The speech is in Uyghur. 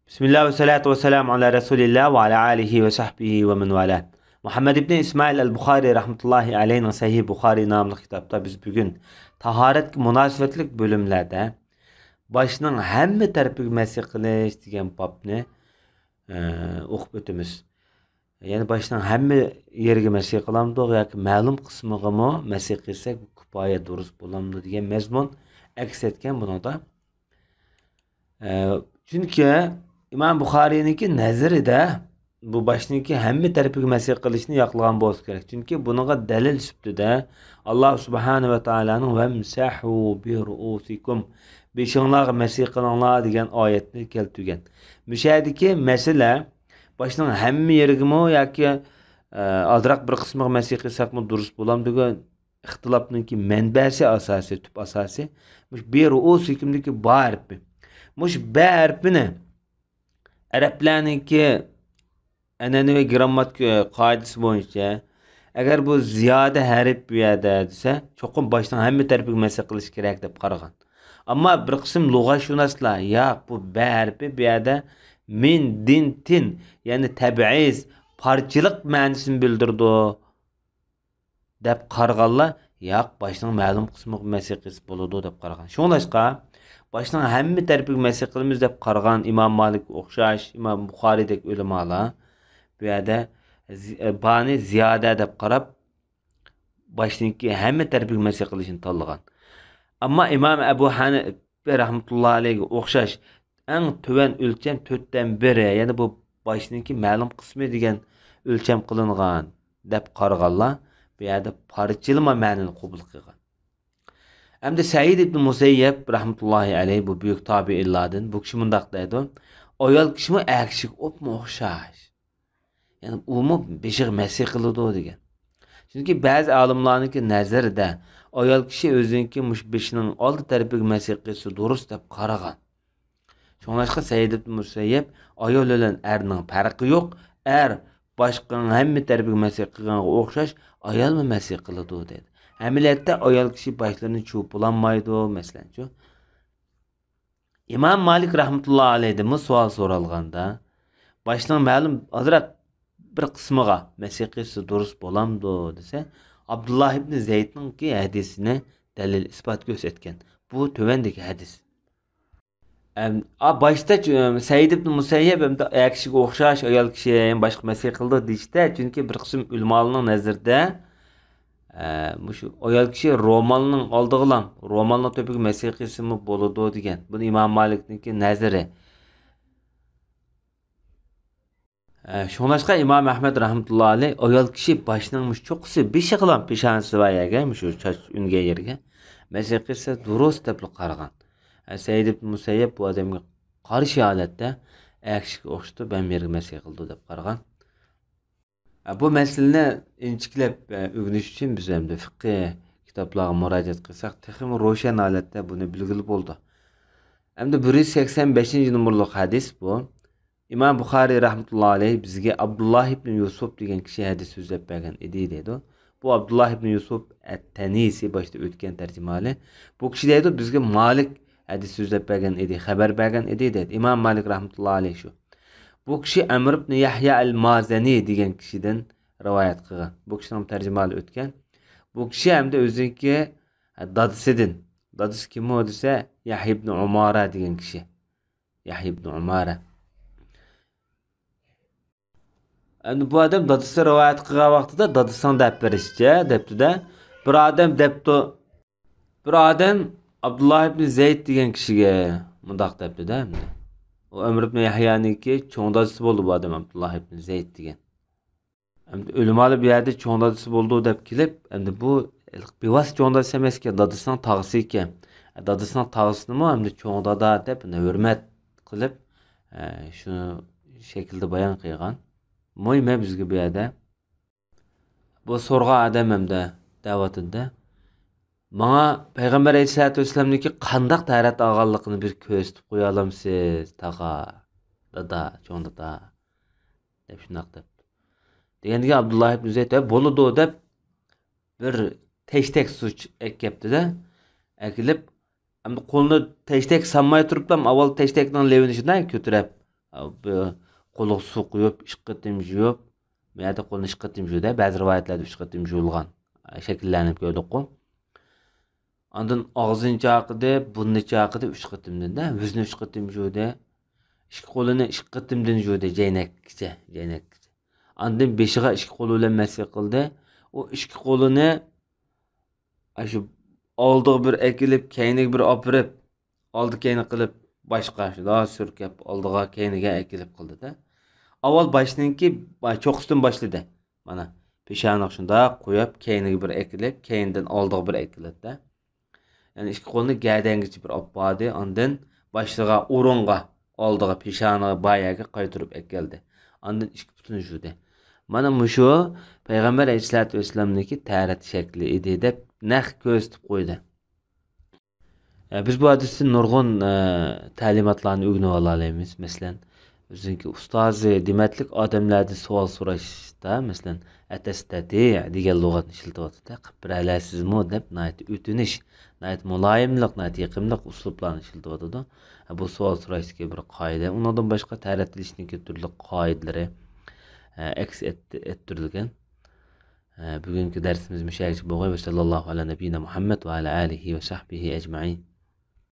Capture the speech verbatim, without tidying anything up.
بىسمىللا ۋەسسالاتۇ ۋەسسالامۇ ئالا رەسۇلىللا ۋە ئالا ئالىھى ۋە سەھبىھى ۋە مەن ۋالا. مۇھەممەد ئىبنى ئىسمائىل ئەل بۇخارى رەھمەتۇللاھى ئەلەيھىنىڭ سەھىھ بۇخارى ناملىق كىتابتا بىز بۈگۈن تاھارەتكە مۇناسىۋەتلىك بۆلۈملەردە باشنىڭ ھەممە تەرىپىگە مەسىھ قىلىش دېگەن بابنى، ئە، ئوقۇپ ئۆتىمىز. يەنى باشنىڭ ھەممە يېرىگە مەسىھ قىلامدۇق ياكى مەلۇم قىسمىغىمۇ مەسىھ قىلساق كۇپايە دۇرۇس بولامدۇ دېگەن مەزمۇن ئەكس ئەتكەن بۇنىڭدا. ئە، چۈنكى ئىمام بۇخارىينىڭكى نەزىرىدە بۇ باشنىڭكى ھەممە تەرىپىگە مەسىھ قىلىشنى ياقلىغان بولسا كېرەك. چۈنكى بۇنىڭغا دەلىل سۈپىتىدە ئاللا سۇبھانە ۋە تائالانىڭ «ۋەمسەھۇ بىرۇئۇسىكۇم»، «بېشىڭلارغا مەسىھ قىلىڭلار» دېگەن ئايەتنى كەلتۈرگەن. مۇشۇ يەردىكى مەسىلە باشنىڭ ھەممە يېرىگىمۇ ياكى، ئە، ئازراق بىر قىسمىغا مەسىھ قىلساقمۇ دۇرۇس بولامدۇ دېگەن ئىختىلاپنىڭكى مەنبەسى ئاساسى، تۈپ ئاساسى مۇشۇ بىرۇئۇسىكۇمدىكى با ھەرپى. مۇشۇ بە ھەرپىنى ئەرەبلەرنىڭكى ئەنئەنىۋى گىرامماتىكا قائىدىسى بويىچە، ئەگەر بۇ زىيادە ھەرپ بۇ يەردە دېسە، چوقۇم باشنىڭ ھەممە تەرىپىگە مەسىھ قىلىش كېرەك دەپ قارىغان. ئەمما بىر قىسىم لۇغەتشۇناسلار، ياق، بۇ بە ھەرپى بۇ يەردە مىن، دىن، تىن، يەنى تەبئىز، پارچىلىق مەنىسىنى بىلدۈرىدۇ دەپ قارىغانلار، ياق، باشنىڭ مەلۇم قىسمىغا مەسىھ قىلسا بولىدۇ دەپ قارىغان. شۇڭلاشقا، باشنىڭ ھەممە تەرىپىگە مەسىھ قىلىمىز دەپ قارىغان ئىمام مالىككە ئوخشاش، ئىمام بۇخارىدەك ئۆلىمالار بۇ يەردە زى-، بانى زىيادە دەپ قاراپ، باشنىڭكى ھەممە تەرىپىگە مەسىھ قىلىشنى تاللىغان. ئەمما ئىمام ئەبۇ ھەنىپە رەھمەتۇللا ئەلەيھىگە ئوخشاش ئەڭ تۆۋەن ئۆلچەم تۆتتىن بىرى، يەنى بۇ باشنىڭكى مەلۇم قىسمى دېگەن ئۆلچەم قىلىنغان دەپ قارىغانلار بۇ يەردە پارچىلىما مەنىنى قوبۇل قىلغان. ئەمدى سەئىد ئىبن مۇسەييەب رەھمەتۇللاھى ئەلەيھ، بۇ بۈيۈك تابىئىنلاردىن، بۇ كىشى مۇنداق دەيدۇ، ئايال كىشىمۇ ئەر كىشىگە ئوپمۇ ئوخشاش. يەنى ئۇمۇ بېشىغا مەسىھ قىلىدۇ دېگەن. چۈنكى بەزى ئالىملارنىڭكى نەزىرىدە ئايال كىشى ئۆزىنىڭكى مۇشۇ بېشىنىڭ ئالدى تەرىپىگە مەسىھ قىلسا دۇرۇس دەپ قارىغان. شۇڭلاشقا سەئىد ئىبن مۇسەييەب ئايال بىلەن ئەرنىڭ پەرقى يوق، ئەر باشقىنىڭ ھەممە تەرىپىگە مەسىھ قىلغانغا ئوخشاش ئايالمۇ مەسىھ قىلىدۇ دەيدۇ. ئەمەلىيەتتە ئايال كىشى باشلىرىنى چۇۋۇپ بولالمايدۇ، مەسىلەن شۇ. ئىمام مالىك رەھمەتۇللا ئەلەيھدىنمۇ سوئال سورالغاندا، باشنىڭ مەلۇم ئازراق بىر قىسمىغا مەسىھ قىلسا دۇرۇس بولامدۇ دېسە، ئابدۇللا ئىبنى زەيدنىڭكى ھەدىسىنى دەلىل ئىسپات كۆرسەتكەن. بۇ تۆۋەندىكى ھەدىس. ئەم، ئا، باشتا چۈ-، سەئىد ئىبن مۇسەييەب ئەمدى ئەر كىشىگە ئوخشاش ئايال كىشى يەنە باشقا مەسىھ قىلىدۇ دېيىشتە، چۈنكى بىر قىسىم ئۆلىمالارنىڭ نەزىرىدە، ئە، مۇشۇ ئايال كىشى رومالنىڭ ئالدىغىلا، رومالنىڭ تۆپىگە مەسىھ قىلسىمۇ بولىدۇ دېگەن. بۇنى ئىمام مالىكنىڭكى نەزىرى. ئە، شۇڭلاشقا ئىمام ئەھمەد رەھمەتۇللا ئەلەيھ ئايال كىشى باشنىڭ مۇشۇ چوققىسى بېشىغىلا، پېشانىسى بار يەرگە، مۇشۇ چاچ ئۈنگەن يەرگە مەسىھ قىلسا دۇرۇس دەپلا قارىغان. ئە، سەئىد ئىبن مۇسەييەب بۇ ئادەمگە قارشى ھالەتتە ئەر كىشىگە ئوخشىتىپ ھەممە يەرگە مەسىھ قىلىدۇ دەپ قارىغان. ئە، بۇ مەسىلىنى ئىنچىكىلەپ، ئە، ئۆگىنىش ئۈچۈن بىز ئەمدى فىقھىي كىتابلارغا مۇراجىئەت قىلساق تېخىمۇ روشەن ھالەتتە بۇنى بىلگىلى بولىدۇ. ئەمدى بىر يۈز سەكسەن بەشىنچى نومۇرلۇق ھەدىس بۇ. ئىمام بۇخارىي رەھمەتۇللا ئەلەيھ بىزگە ئابدۇللا ئىبن يۈسۈپ دېگەن كىشى ھەدىس سۆزلەپ بەرگەن ئىدى دەيدۇ. بۇ ئابدۇللا ئىبن يۈسۈپ ئەت-تەنىسى باشتا ئۆتكەن تەرجىمىھالى. بۇ كىشى دەيدۇ، بىزگە مالىك ھەدىس سۆزلەپ بەرگەن ئىدى، خەۋەر بەرگەن ئىدى دەيدۇ. ئىمام مالىك رەھمەتۇللا ئەلەيھ شۇ. بۇ كىشى ئەمر ئىبن يەھيا ئەل مازەنى دېگەن كىشىدىن رىۋايەت قىلغان. بۇ كىشىنىڭ تەرجىمىھالى ئۆتكەن. بۇ كىشى ھەمدە ئۆزىنىڭكى دادىسىدىن. دادىسى كىم ئۇ دېسە، يەھيا ئىبن ئۇمارە دېگەن كىشى. يەھيا ئىبن ئۇمارە. ئەمدى بۇ ئادەم دادىسى رىۋايەت قىلغان ۋاقتىدا دادىسىنىڭ دەپ بېرىشىچە دەپتۇ-دە، بىر ئادەم دەپتۇ، بىر ئادەم ئابدۇللا ئىبن زەيد دېگەن كىشىگە مۇنداق دەپتۇ-دە، ئەمدى. ئۇ ئەمر ئىبن يەھيانىڭكى چوڭ دادىسى بولدى بۇ ئادەم، ئابدۇللا ئىبن زەيد دېگەن. ئەمدى ئۆلىمالار بۇ يەردە چوڭ دادىسى بولىدۇ دەپ كېلىپ، ئەمدى بۇ بىۋاسىتە چوڭ دادىسى ئەمەسكەن، دادىسىنىڭ تاغىسى ئىكەن. دادىسىنىڭ تاغىسىنىمۇ ئەمدى چوڭ دادا دەپ ھۆرمەت قىلىپ، ئە، شۇ شەكىلدە بايان قىلغان. مۇھىم بىزگە بۇ يەردە بۇ سورىغان ئادەم ھەمدە دەۋاتىدۇ-دە، ماڭا پەيغەمبەر ئەلەيھىسسالاتۇ ۋەسسالامنىڭكى قانداق تەھارەت ئالغانلىقىنى بىر كۆرسىتىپ قويالامسىز، تاغا، دادا، چوڭ دادا؟ دەپ شۇنداق دەپتۇ. دېگەندىكىن ئابدۇللا ئىبن زەيد، «ھە، بولىدۇ» دەپ، بىر تەشتەك سۇ ئەكەپتۇ-دە، ئەكېلىپ، ئەمدى قولىنى تەشتەك سالماي تۇرۇپلا ئاۋۋال تەشتەكنىڭ لېۋىنى شۇنداق كۆتۈرۈپ، بۇ قولىغا سۇ قۇيۇپ، ئىككى قېتىم يۇيۇپ، بۇ يەردە قولىنى ئىككى قېتىم يۇيدى، بەزى رىۋايەتلەردە ئۈچ قېتىم يۇيۇلغان شەكىللەرنى كۆردۇققۇ. ئاندىن ئاغزىنى چايقىدى، بۇرنىنى چايقىدى، ئۈچ قېتىمدىن-دە، يۈزىنى ئۈچ قېتىم يۇدى. ئىككى قولىنى ئىككى قېتىمدىن يۇدى، جەينەككىچە، جەينەككىچە. ئاندىن بېشىغا ئىككى قولى بىلەن مەسح قىلدى. ئۇ ئىككى قولىنى ئاشۇ ئالدىغا بىر ئەكېلىپ، كەينىگە بىر ئاپىرىپ، ئالدى كەينى قىلىپ، باشقا شۇنداق سۈركەپ، ئالدىغا، كەينىگە ئەكېلىپ قىلدى-دە. ئاۋۋال باشنىڭكى، باش، چوققىسىدىن باشلىدى. مانا، پېشانىغا شۇنداق قويۇپ، كەينىگە بىر ئەكېلىپ، كەينىدىن ئالدىغا بىر ئەكېلىدۇ-دە. يەنى ئىككى قولىنى گەدەنگىچە بىر ئاپاردى، ئاندىن باشلىغان ئورۇنغا، ئالدىغا، پېشانىغا، بايەگە قايتۇرۇپ ئەكەلدى. ئاندىن ئىككى پۇتىنى يۇدى. مانا مۇشۇ پەيغەمبەر ئەلەيھىسسالاتۇ ۋەسسالامنىڭكى تەرەت شەكلى ئىدى دەپ نەق كۆرسىتىپ قويدى. ئە، بىز بۇ ھەدىستىن نۇرغۇن، ئە، تەلىماتلارنى ئۆگىنىۋالالايمىز. مەسىلەن، ئۆزىنىڭكى ئۇستازى دېمەتلىك ئادەملەردىن سوئال سوراشتا، مەسىلەن، «ئەتەستەتىئ» دېگەن لۇغەتنى ئىشلىتىۋاتىدۇ. «قىلىپ بېرەلەيسىزمۇ؟» دەپ ناھايىتى ئۆتۈنۈش، ناھايىتى مۇلايىملىق، ناھايىتى يېقىملىق ئۇسلۇبلارنى ئىشلىتىۋاتىدۇ. ھە، بۇ سوئال سوراشتىكى بىر قائىدە. ئۇنىڭدىن باشقا تەرەت ئېلىشنىڭكى تۈرلۈك قائىدىلىرى، ئە، ئەكس ئەت-، ئەتتۈرۈلگەن. ئە، بۈگۈنكى دەرسىمىز مۇشۇ يەرگىچە بولغاي. ۋەسەللاللاھۇ ئەلا نەبىييىنا مۇھەممەد ۋە ئەلا ئالىھى ۋە سەھبىھى ئەجمەئىن.